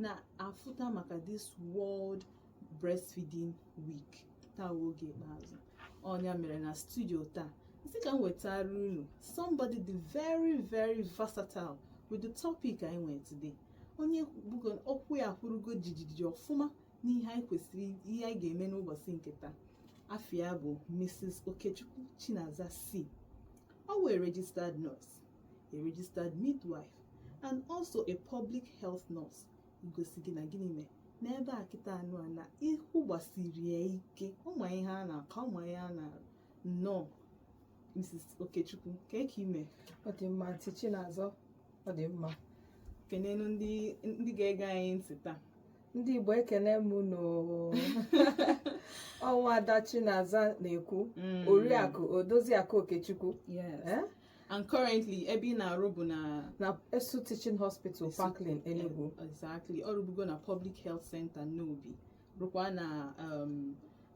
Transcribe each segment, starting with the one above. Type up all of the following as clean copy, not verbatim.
Na-afụta maka this World Breastfeeding Week, taa wụ oge ikpeazụ. Ọnya mere na studio taa, nsị ka m wetara unu somebody dị very very versatile with the topic anyị nwere today, onye bugo okwu ya kwurugo jijiji ọfụma n'ihe anyị kwesịrị, ihe anyị ga-eme n'ụbọchị nke taa. Afa ya bụ Mrs. Okechukwu Chinaza C. Ọ wụ a registered nurse, a registered midwife and also a public health nurse. Igosi gị na gịnị mee n'ebe a kịta anụ a na ihu gbasiri ya ike, ụmụ ihe a na-akọ, ụmụ ihe a na-arụ. Nnọọ, Mrs. Okechukwu, ka eke ime? Ọ dị mma, Aunty Chinazọ, ọ dị mma. Kenenu ndị ga-ege anyị ntị taa. Ndị Igbo, ekene m unu. Ọnwa Ada Chinaza na-ekwu, Oriakụ Odoziakụ Okechukwu. Yes. Eh? And currently, ebe ị na-arụ bụ na na ESUT Teaching Hospital, Parklane, Enugu. Exactly. Ọ rụbugo na Public Health Center Nnobi, rụkwa na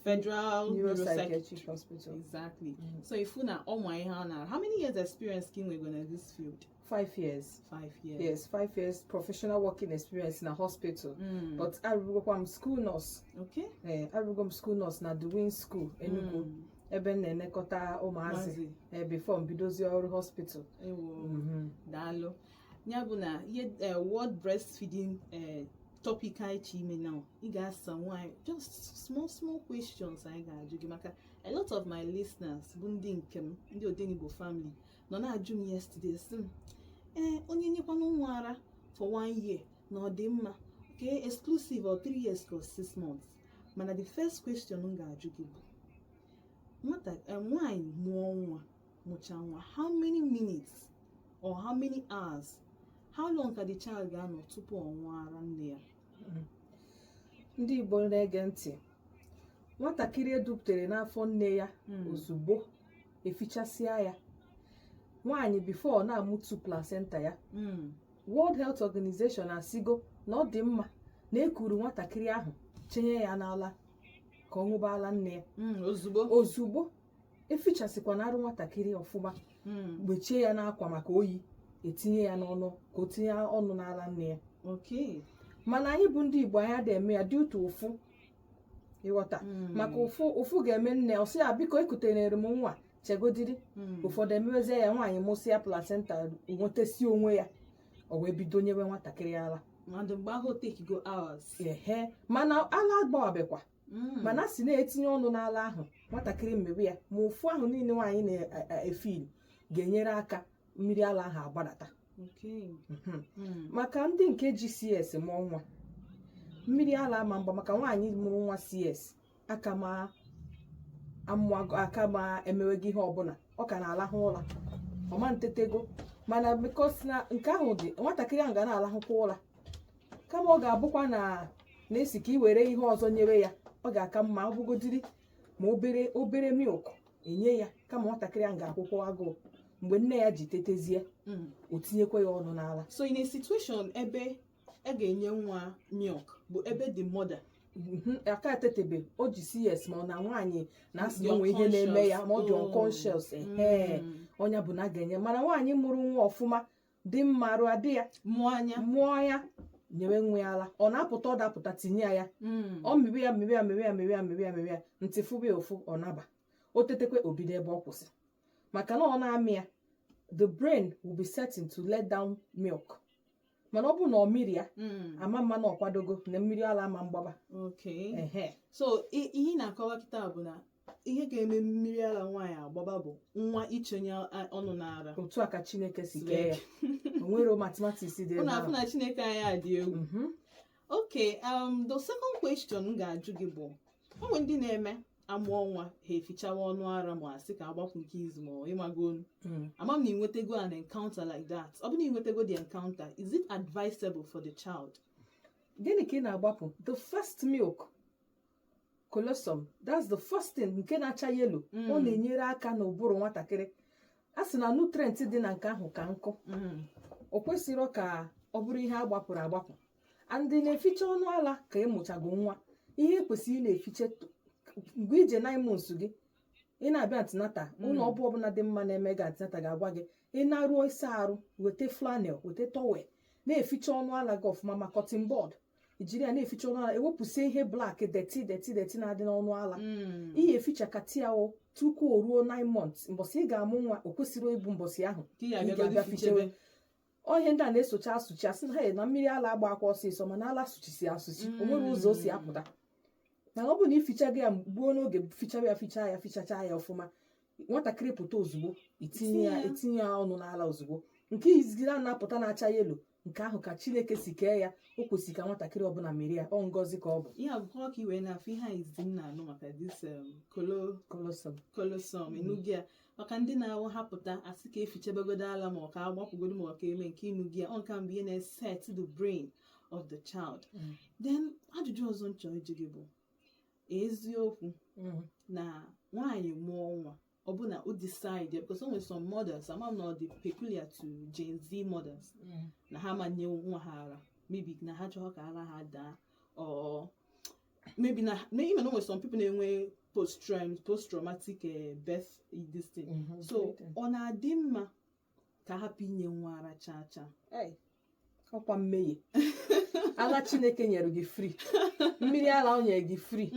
Federal Neuropsychiatric Hospital. Exactly. So ifu na ọnwa ihe a na, how many years experience ka ị nwego na this field? 5 years. 5 years. Yes, 5 years professional working experience na hospital, but arụgokwa m school nurse. Ee, arụgo m school nurse na Duwin School, Enugu, ebe m na-elekọta ụmụazị. Maazị. Ee, before m bidozie ọrụ hospital. Ewo. Daalụ. Ya bụ na ihe World Breastfeeding topic anyị chi ime now, ị ga-asa nwaanyị just small small questions anyị ga-ajụ gị, maka a lot of my listeners bụ ndị nke m, ndị Odenigbo family, nọ na-ajụ m yesterday, sị m, ee, onye nyekwanụ nwa ara for one year na ọ dị mma, okay, exclusive or 3 years or 6 months? Mana the first question m ga-ajụ gị bụ, nwata nwaanyị mụọ nwa, mụchaa nwa, how many minutes or how many hours, how long ka the child ga-anọ tupu ọ ṅụọ ara nne ya? Ndị Igbo na-ege ntị, nwatakịrị eduputere n'afọ nne ya, ozugbo efichasịa ya, nwaanyị before ọ na-amụtu placenta ya, World Health Organization asigo na ọ dị mma na ekuru nwatakịrị ahụ chenye ya n'ala ka ọ ṅụba ala nne ya. Ozugbo. Ozugbo efichasịkwa na arụ nwatakịrị ọfụma, gbechie ya n'akwa maka oyi, etinye ya n'ọnụ ka o tinye ọnụ n'ala nne ya. Mana anyị bụ ndị Igbo, anyị adịghị eme ya dị ụtọ ụfụ, ịghọta? Maka ụfụ, ụfụ ga-eme nne ọ sị ya, "Biko, ekutere m nwa, chegodiri." Ụfọdụ emewezie ya, nwaanyị mụsịa placenta, nwetasi onwe ya, o wee bido nyewe nwatakịrị ala. And mgbe ahụ take go hours. Ehe, mana ala agbawabekwa. Mana a sị na-etinye ọnụ n'ala ahụ nwatakịrị, mmewe ya, ma ụfụ ahụ niile nwaanyị na-efil ga-enyere aka mmiri ala ahụ agbadata. Maka ndị nke ji CS mụọ nwa, mmiri ala ama mgba, maka nwaanyị mụrụ nwa CS aka ma amụọ aka ma emewego ihe ọbụla, ọ ka na-alahụ ụra, ọma ntetego. Mana because na nke ahụ dị, nwatakịrị ahụ ga na-alahụkwa ụra, kama ọ ga-abụkwa na na-esi ka ị were ihe ọzọ nyere ya, ọ ga-aka mma ọ bụgodiri ma obere obere milk enye ya, kama nwatakịrị ahụ ga-akwụkwọ agụụ. Mgbe nne ya ji tetezie, o tinyekwa ya ọnụ n'ala. So in a situation ebe a ga-enye nwa milk bụ ebe the mother Aka etetebe, o ji CS, ma ọ na nwaanyị na-asị dị na onwe ihe na-eme ya, ma ọ dị unconscious. Unconscious, ehe. Ọnya bụ na a ga-enye. Mana nwaanyị mụrụ nwa ọfụma, dị mma, arụ adị ya, mụọ anya, mụọ ya, nyewe nwa ya ala, ọ na-apụta, ọ dapụta, tinye ya ya. Ọ mịrị ya, mịrị ya, mịrị ya, mịrị ya, mịrị ya, mịrị ya, ntị fụba ya ụfụ, ọ naba, o tetekwe, o bido ebe ọ kwụsị, maka na ọ na-amị ya, the brain will be setting to let down milk. Mana ọ bụrụ na ọ mịrị ya, ama mma na ọ kwadogo na mmiri ala ama mgbaba. Ehe. So ihe ị na-akọwa kịta bụ na ihe ga-eme mmiri ara nwaanyị agbaba bụ nwa ichonye ọnụ n'ara. Otu a ka Chineke si kee ya, o nwere mathematics dị ebe Ụnụ afụ ahụ. na Chineke anyị a dị egwu. Okay, the second question m ga-ajụ gị bụ, o nwere ndị na-eme amụọ nwa, ha efichawa ọnụ ara, ma asị ka agbapụ nke izu, ma ọ ịmago onu. Ama m na ịnwetego an encounter like that. Ọ bụrụ na ịnwetego the encounter, is it advisable for the child? Gịnị ka ị na-agbapụ? The first milk, colostrum, that's the first thing nke na-acha yellow. Ọ na-enyere aka n'ụbụrụ nwatakịrị. A sị na nutrient dị na nke ahụ ka nkụ. O kwesịrị ka ọ bụrụ ihe a gbapụrụ agbapụ. And na-eficha ọnụ ala ka ịmụchago nwa, ihe ekwesịrị ị na-efiche mgbe ije 9 months gị, ị na-abịa antenatal, ụlọ ọbụ ọbụla dị mma na-eme gị antenatal ga-agwa gị, ị na-aruo ịsa arụ, weta flannel, weta towel, na-eficha ọnụ ala gị ọfụma, ma cotton bud. Ijiri ya na-eficha ọnụ ala, ewepụsị ihe black, dirty, dirty, dirty na-adị n'ọnụ ala. Ihe efichakata ya o tupu o ruo 9 months. Mbọsị ị ga-amụ nwa, o kwesịrị ịbụ mbọsị ahụ ka ị ị ga-abịagodi ga-abịa fichebe. fichewe. Ọ ihe ndị a na-esocha asụchi, asị na, "Hey, na mmiri ala agba akwa ọsịsọ," mana ala sụchisi asụchi, o nwere ụzọ o si apụta. Mana ọ bụrụ na ifichago ya gbuo n'oge, fichawa ya, fichaa ya, fichacha ya ọfụma, nwatakịrị pụta ozugbo, itinye ya Itinye ya. Etinye ya ọnụ n'ala ozugbo. Nke izigide a na-apụta na-acha yellow, nke ahụ ka Chineke si kee ya, o kwesịrị ka nwatakịrị ọbụla merie ya. Ọ ngọzi ka ọ bụ. Ihe abụkwa ka i wee na-afụ ihe a izizi m na-anụ maka this Colostrum. Colostrum. Ịnụgị ya, maka ndị na-awụ hapụta asị ka efichebegodo ala, ma ọ ka agbapụgodo, ma ọ ka eme nke. Ịnụgị ya, ọ nke mbụ ihe na-eset the brain of the child. Then ajụjụ ọzọ m chọrọ ịjụ gị bụ, eziokwu na nwaanyị mụọ nwa, ọ bụ na o decide, because o nwere some mothers, ama m na ọ dị peculiar to Gen Z mothers, na ha ma nye nwa ha ara, maybe na ha chọrọ ka ara ha daa, or maybe na maybe na o nwere some people na-enwe post traumatic birth this thing. So ọ na-adị mma ka hapụ inye nwa ara chaa chaa? Hey, ọkwa mmehie. Ala Chineke nyere gị free, mmiri ala o nyere gị free.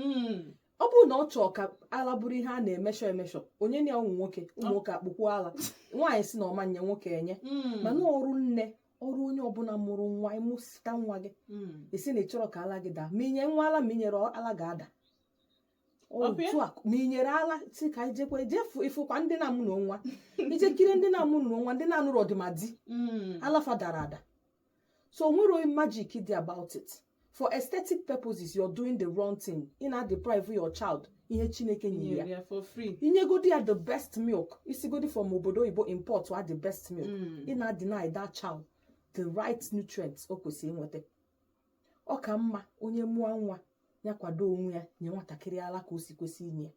Ọ bụrụ na ọ chọọ ka ala bụrụ ihe a na-emeshọ emeshọ, onye na ụmụ nwoke, ụmụ nwoke akpụkwu ala. Nwaanyị si na ọma nye, nwoke enye. Mana ọrụ nne, ọrụ onye ọbụla mụrụ nwa, ịmụsịta nwa gị, esi na ị chọrọ ka ala gị daa, ma inye nwa ala, ma i nyere ala, ga-ada. Ọkwa ya? Otu a, ma i nyere ala, si ka anyị jekwa jefu ịfụkwa ndị na-amụ na nwa, ije kiri ndị na-amụ na nwa, ndị na-anụrụ ọdịmadi, alafa dara ada. So nwere magic dị about it. For aesthetic purposes, you're doing the wrong thing. Ị na-deprive your child ihe Chineke nyere ya. Nyere ya for free. Inyegodi ya the best milk, isigodi from obodo oyibo import wa the best milk, ị na-deny that child the right nutrients o kwesịrị inweta. Ọ ka mma onye mụọ nwa ya kwado onwe ya, nye nwatakịrị ala ka o si kwesị inye ya,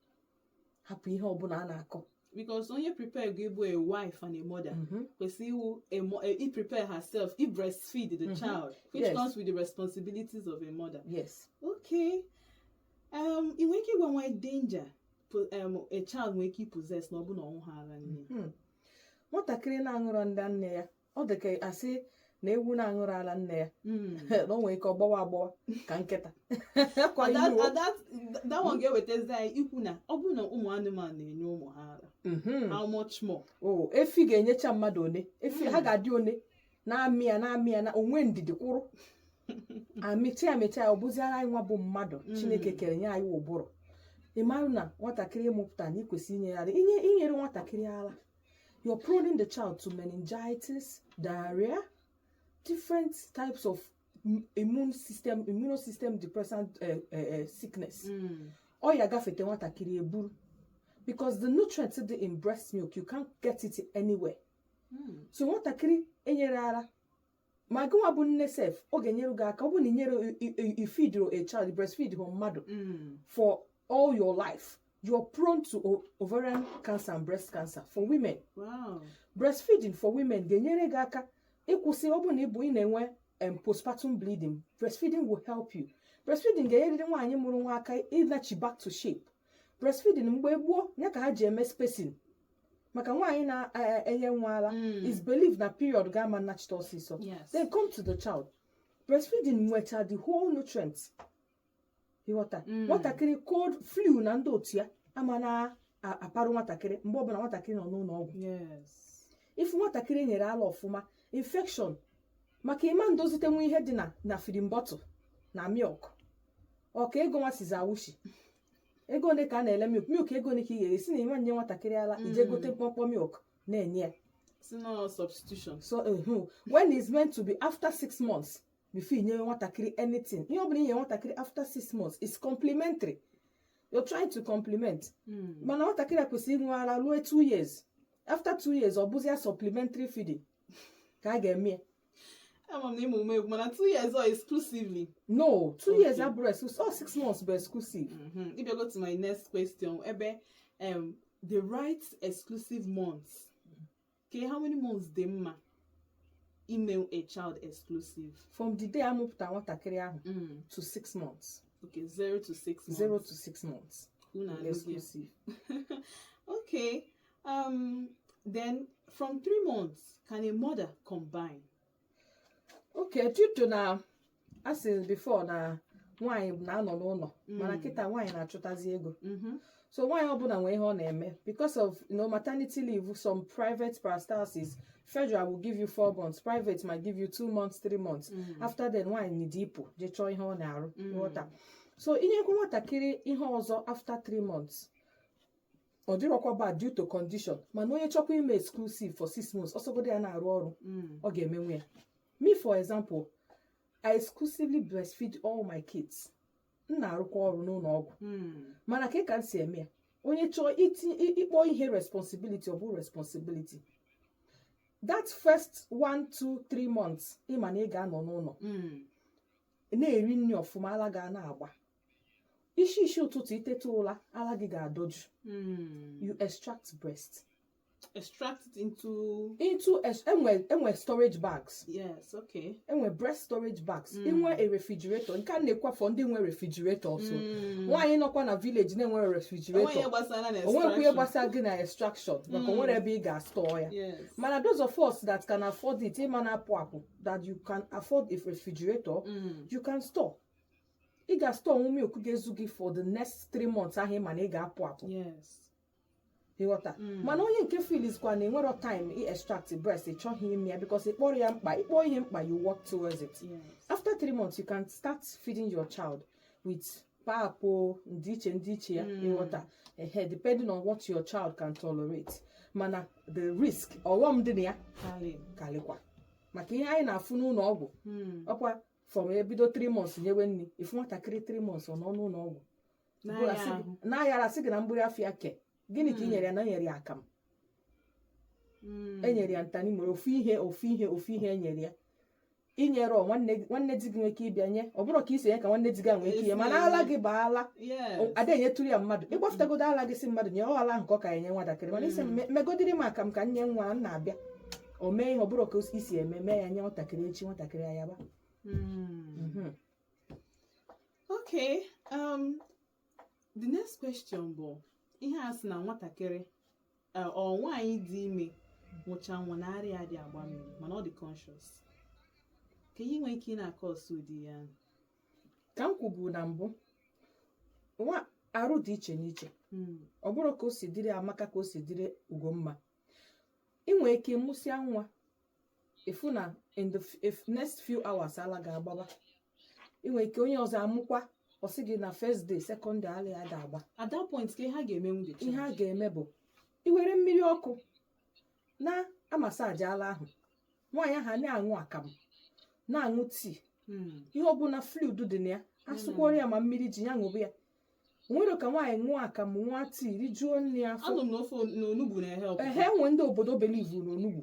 hapụ ihe ọbụla a na-akọ. Because onye prepare go ịbụ a wife and a mother kwesịrị iwu a prepare herself i breastfeed the child, which comes with the responsibilities of a mother. Yes. Okay, ị nwere ike ịgwa nwa danger a child nwere ike possess na ọ bụ na ọnwụ ha ara nne? Nwatakịrị na-aṅụrọ ndị nne ya, ọ dị ka asị na ewu na-aṅụrụ ala nne ya, na o nwere ike ọ gbawa agbawa ka nkịta. Kwa And that, ilu o. and that one ga-ewetazi anyị ikwu na ọ bụrụ na ụmụ anụmanụ na-enye ụmụ ha ara, how much more? O efi ga-enyecha mmadụ one efi ha ga-adị one na-amị ya, na-amị ya, na onwe ndidi kwụrụ amịcha amịcha ya. Ọ bụziara anyị nwa bụ mmadụ, Chineke kere nye anyị ụbụrụ. Ị marụ na nwatakịrị ịmụpụta na ikwesị inye ya ara, inye inyere nwatakịrị ara, you're proning the child to meningitis, diarrhea, different types of immune system, immunosystem depressant sickness. Ọya gafete nwatakịrị eburu, because the nutrients dị in breast milk, you can't get it anywhere. So nwatakịrị enyere ara, ma gịnwa bụ nne sef, ọ ga-enyere gị aka. Ọ bụ na inyere ifeedro a child, breastfeed hụ mmadụ for all your life, you're prone to ovarian cancer and breast cancer for women. Breastfeeding for women ga-enyere gị aka ịkwụsị, ọ bụ na ịbụ ị na-enwe postpartum bleeding, breastfeeding will help you. Breastfeeding ga-enyerịrị nwaanyị mụrụ nwa aka ịnachi back to shape. Breastfeeding mgbe gboo ya ka ha ji eme spacing, maka nwaanyị na-enye nwa ara is believed na period ga-ama nnachite ọsịsọ. Then come to the child, breastfeeding nwecha the whole nutrients, ịghọta? Nwatakịrị cold, flu na ndị otu ya ama na-aparụ nwatakịrị mgbe ọbụla nwatakịrị nọ n'ụlọ ọgwụ. Ifu nwatakịrị nyere ala ọfụma, infection, maka ịma ndozitenwu ihe dị na feeding bottle na milk, ọ ka ego nwa sizi awụshi. Ego ole ka a na-ele milk? Milk ego ole ka ị ga-esi na ịma nye nwatakịrị ala, ije gote mkpọmkpọ milk na-enye ya? Si no substitution. So when it's meant to be after 6 months before inye nwatakịrị anything. Ihe ọbụla inye nwatakịrị after 6 months is complementary, you're trying to complement. Mana nwatakịrị a kwesịrị ịṅụ ara ruo 2 years. After 2 years, ọ bụzia supplementary feeding ka a ga-eme ya. Ama m na ịmụ egwu, mana 2 years or exclusively? No, 2 years abụrụ exclusive. All 6 months bụ exclusive. If you go to my next question, ebe the right exclusive months, okay, how many months dị mma ime a child exclusive? From the day amụpụta nwatakịrị ahụ to 6 months. Okay, 0 to 6 months. 0 to 6 months. Unu anụghị ya. Exclusive. Okay, then from 3 months, can a mother combine? Okay, due to na A sị before na nwaanyị na-anọ n'ụlọ, mana kịta nwaanyị na-achụtazi ego. So nwaanyị ọbụla nwee ihe ọ na-eme because of maternity leave. Some private parastatals, federal will give you 4 months, private might give you 2 months, 3 months. After then, nwaanyị need ịpụ jee chọọ ihe ọ na-arụ. Nghọta? So inyekwa nwatakịrị ihe ọzọ after 3 months, ọ dịrọkwa bad due to condition. Mana onye chọkwa ime exclusive for 6 months, ọsọgodo ya na-arụ ọrụ, ọ ga-emenwu ya. Me, for example, I exclusively breastfeed all my kids. M na-arụkwa ọrụ n'ụlọ ọgwụ. Mana ka m si eme ya, onye chọọ itinye ịkpọ ihe responsibility, ọ bụ responsibility. That first 1, 2, 3 months, ịma na ị ga-anọ n'ụlọ na-eri nri ọfụma, ala ga na-agba isi isi ụtụtụ, itete ụla, ala gị ga-adọju. You extract breast. Extract it into Into enwe storage bags. Enwe breast storage bags. Inwe a refrigerator, nke a na-ekwa for ndị nwe refrigerator. So nwaanyị nọkwa na village na-enwere onwe refrigerator, ihe gbasara na onwekwa ihe extraction. Gbasara gị na extraction, maka onwere ebe ị ga-store ya. Mana those of us that can afford it, ịma na-apụ apụ, that you can afford a refrigerator, you can store. Ị ga-store nwu milk ga-ezu gị for the next 3 months ahụ, ịma na ị ga-apụ apụ. Ịghọta? Mana onye nke feelskwa na enwero time i extract breast, ị chọghị ime ya because ị kpọrọ ya mkpa. Ịkpọ ihe mkpa, you work towards it. After 3 months, you can start feeding your child with pap o, ndịiche ndịiche ya. Ịghọta? Ehe, depending on what your child can tolerate. Mana the risk, ọghọm dị na ya Kali. Kalịkwa maka ihe anyị na-afụ n'ụlọ ọgwụ. Ọkwa from ebido 3 months nyewe nri, ifu nwatakịrị 3 months ọ nọ n'ụlọ ọgwụ N'ahịa ahụ. Na-ayara, asị gị na mgbụrụ afọ ya ke gịnị ka ị nyere ya? Na nyere ya akamụ. Enyere ya ntani nwere ofu ihe, ofu ihe, ofu ihe enyere ya. Inyere ọ nwanne di gị nwere ike ịbịa nye, ọ bụrụ ka isi enye ka nwanne di gị a nwee ike inye, mana ala gị bụ ala. Ada enyetụrụ ya mmadụ. Ịgbafụtagodo ala gị si mmadụ nye ọ, ala ahụ ka ọ ka enye nwatakịrị. Mana isi megodiri m aka m ka m nye nwa m na-abịa, o mee ihe ọ bụrụ ka isi eme mee ya nye nwatakịrị, echi nwatakịrị ayaba. Okay, the next question bụ ihe a sị na nwatakịrị, ọ nwaanyị dị ime mụchaa nwa na arịa adị agba mmiri, mana ọ dị conscious, ka ihe nwee ike ị na-akọ ọsọ ụdị ya. Ka m kwubu na mbụ, nwa arụ dị iche n'iche. Ọ bụrụ ka o si dịrị Amaka ka o si dịrị Ugomma. Ị nwee ike mụsịa nwa, ịfụ na in the if next few hours ala ga-agbaba. Ị nwere ike onye ọzọ amụkwa, ọ sị gị na first day, second day, ala ya ga-agba. At that point, ka ihe a ga-emenwu the Ihe a child? ga-eme bụ iwere mmiri ọkụ na-amasaji ala ahụ. Nwaanyị ahụ a na-aṅụ akamụ, na-aṅụ tii, ihe ọbụla fluid dị na ya, asụkwara ya ma mmiri ji ya ṅụbụ ya. Nwere ka nwaanyị ṅụọ akamụ, ṅụọ tii, rijuo nri afọ. Anụ m na ofe na onugbu na-ehelp. Ehe, nwe ndị obodo believe n'onugbu.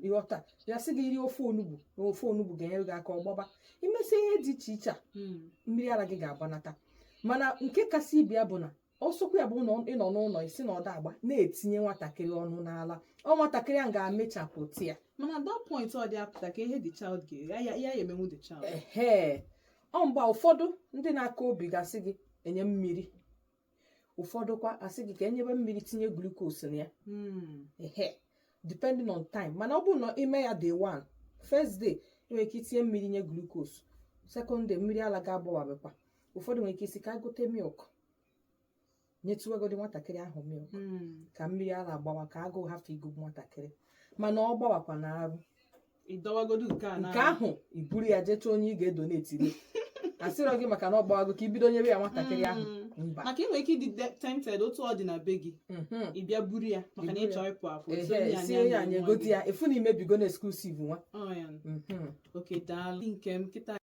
Ịghọta ya? Sị gị rie ofe onugbu, na ofe onugbu ga-enyere gị aka ọgbaba. Imesi ihe dị iche iche a, mmiri ara gị ga-agbanata. Mana nke kasị ibe ya bụ na ọsọkwa ya bụ na ị nọ n'ụlọ, isi na ọda agba, na-etinye nwatakịrị ọnụ n'ala, ọ nwatakịrị ahụ ga-amịchapụ ya. Mana at that point, ọ dị apụta ka ihe the child ga ya ya emenwu the child. Ehe, ọ mgbe ụfọdụ ndị na-aka obi ga-asị gị enye mmiri, ụfọdụ kwa asị gị ka enyebe mmiri tinye glucose na ya. Ehe, depending on time. Mana ọ bụrụ na ime ya day one, first day, ị nwere ike itinye mmiri nye glucose. Second day, mmiri ala ga-agbawabekwa. Ụfọdụ nwere ike isi ka gote milk nyetụwegodi nwatakịrị ahụ milk ka mmiri ara agbawa, ka agụụ hafụ igugbu nwatakịrị. Mana ọ gbawakwa na arụ, Ị dọwagodu nke a na nke ahụ i buru ya jee onye ị ga-edonate. Asịrọ gị maka na ọ gbawago ka ibido nyere ya nwatakịrị ahụ. Mba. Maka ị nwere ike ịdị tempted otu ọ dị na be gị, ị bịa buru ya maka na I ị buru chọrọ ịpụ apụ, si ehe onye a si nya onye nye a nwa nyegodi gị. Ya efu na imebigo na exclusive nwa. Ọ ya. Okay, daalụ nke m kịta.